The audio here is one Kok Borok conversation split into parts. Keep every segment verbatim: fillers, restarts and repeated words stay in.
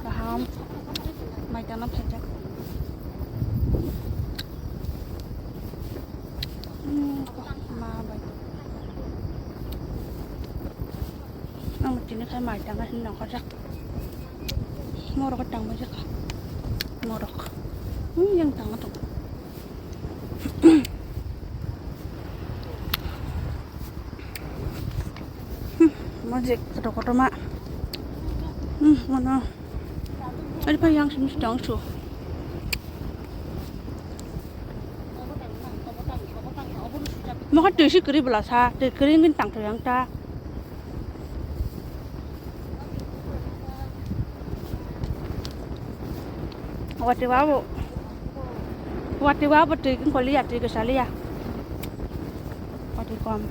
Kaham. Mai tangna phaijak. Hmm, ma bai. Ang tini khai mai tangna hin nang khajak. Morok tang bai jak. Morok. Hmm, yang tangna tong. Magic kotor kotor ma. Hmm, mana? Ari pa yang sini sedang su. Maka tisi kiri belasa, tisi kiri mungkin tang tu yang ta. Wati wabu. Wati wabu twi koliya twi kwchaliya. Wati kom.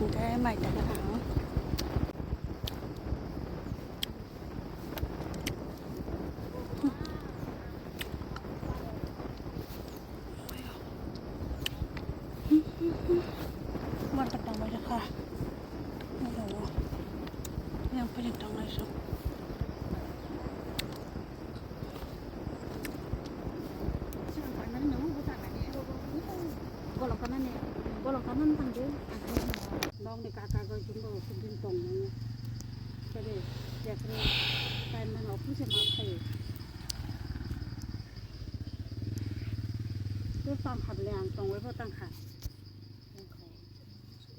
Hingke mai tangka ang. Mar ka tang bai kha. Ayo. Yang paling tang lai so. Bolong kana ne, bolong kana ne tang de. Nong de kaka go jumbo sudin tong ne. Kade, yakre, kain nang office ma khai. Bo tang kha bele ang tongwi bo tang kha.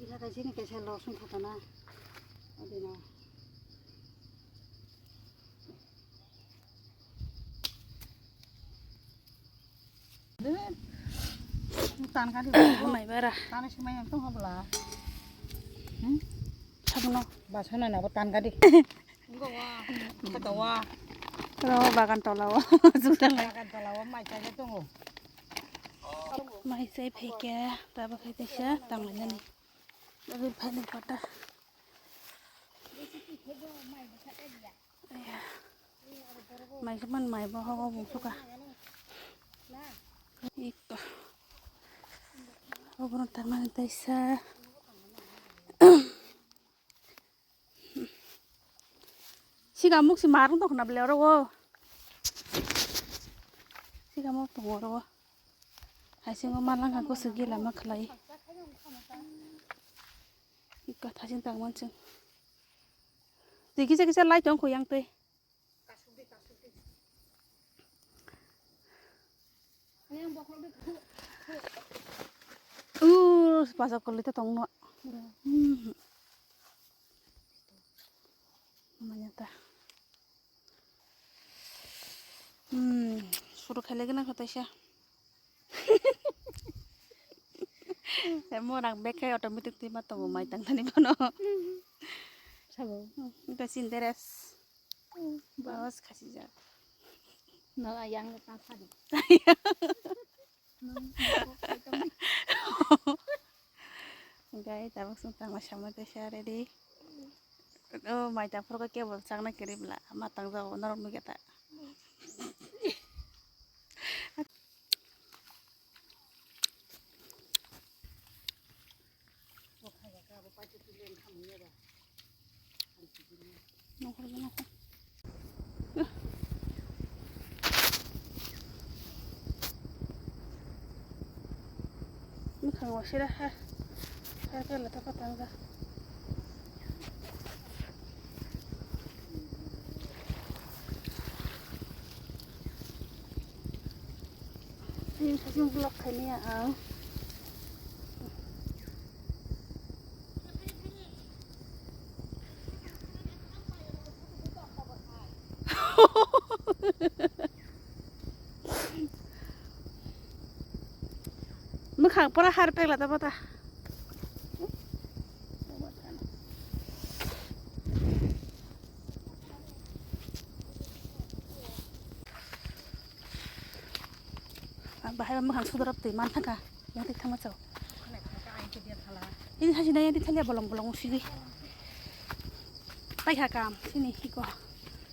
Ila kaisa ni kaisa losong kha tana. Adina. Tan kha di. Mai bara. Tan si mai ang tong habla. Hmm? Sabno. Basana na bo tan kha di. Ro bagan tola o. Juta lai. Bagan tola o mai chai tongo. Mai chai phaikhe tabo khai tesa tanglainani. Ri phaini kota. Mai se man mai bo hogo bung suka. Iko. Obono tamani tesa. Siga muk si marung tong khna bele oro o. Siga muk tongo oro o. Hai singo malanga ko sugi lama khlai. Ika thajin tang mansing. Twi kisa kisa lai tong khuyang twi. Uh, pasok kali ta tong no. Hmm. Manya ta. Hmm, suru khele gana kata sya. Mo rang bek khai automatic twi ma tongo mai tang thani bono. Sabo. Hmm, ita sinderes. Bawas khasi jak. No, yang ta sadi. Gai tabuk sung tangma sama tesa ready. Oh, mai tang phuru kebol chakna kiri bla ma tang jago norok nugya ta. Mwkhang wasira ha. Ha khe lata patang da. Ini sasing vlog khaini ang. Mwkhang pura har pek la ta bata. Bahai ba mwkhang sodorop twi man thangkha. Yang twi thangma chao. Ini haji na yang twi thangya bolong bolong usigi. Pai ha kam sini iko.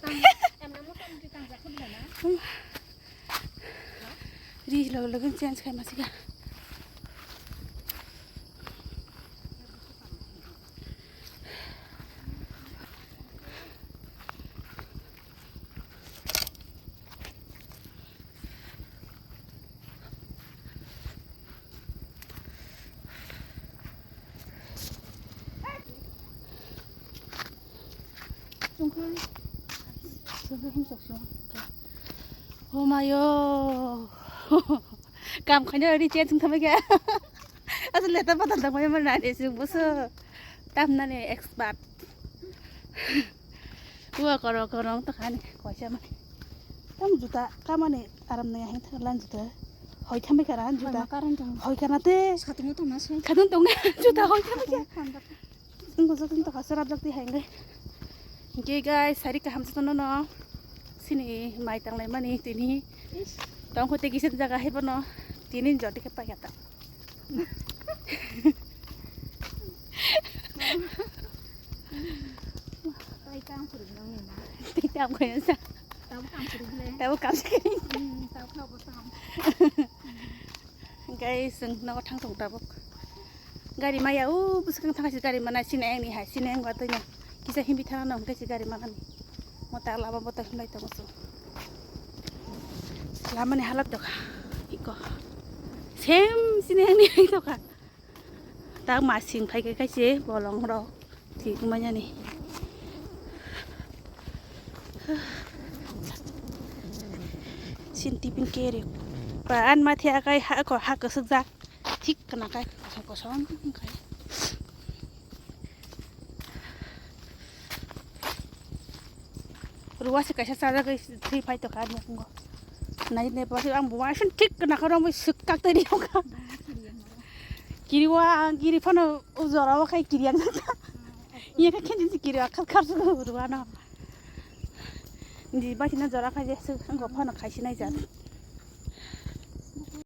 Tang, em namo tang twi tang jakut na. Hmm. Logo logo change khai masika. Oh mayo. Kam khaina ri chen sung thamai kha. Asal leta patan tang mai man nani sung buso. Tam nani expert. Ua koro koro to khani koisa mani. Tam juta kamani aram nai hang thang lan juta. Hoi thamai kha ran juta. Hoi ma karan tong. Hoi kana te. Satung tong na se. Khatun tong juta hoi thamai kha. Ang ko joto to kasar abjak ti hai ngai. Hingke guys, sari kaham joto no no. Sini mai tang lai mani tini. Tong ko te kisa jaga hai bono. Tini jodi ke pa kata. Tai kam kuru nang ni na. Tai kam kuru sa. Tabu kam kuru le. Tabu kam kuru. Hmm, tabu kam kuru. Guys, chwng nogo thang tongo tabuk. Gari maya o bwswkang thangkha se gari mana sini ayang ni hai sini ayang ba twi no kisa himbi thana no hwnkhe se gari mana ni. Mo ta lama bo to himlai tongo chwng. Lama ni halat dokha. Iko. Same sini ayang ni hai dokha. Ta masing phai khe kaise bolong rok. Thik manyani. Sin tipin kere. Ba an ma thia kai ha ko ha ko sukjak. Thik kana kai kosom kosom kai. Ruwa se kaisa chajak thwi phai to kha ni kungo. Nai ne pa ang buwa sin thik kana ka rong suk kak tari ka. Kiriwa ang kiri phano ujora wa kai kiri ang. Iya ka khenjin si kiri akhar khar su ruwa no. Di ba sina jora khai je su ang go phano khai sinai jat.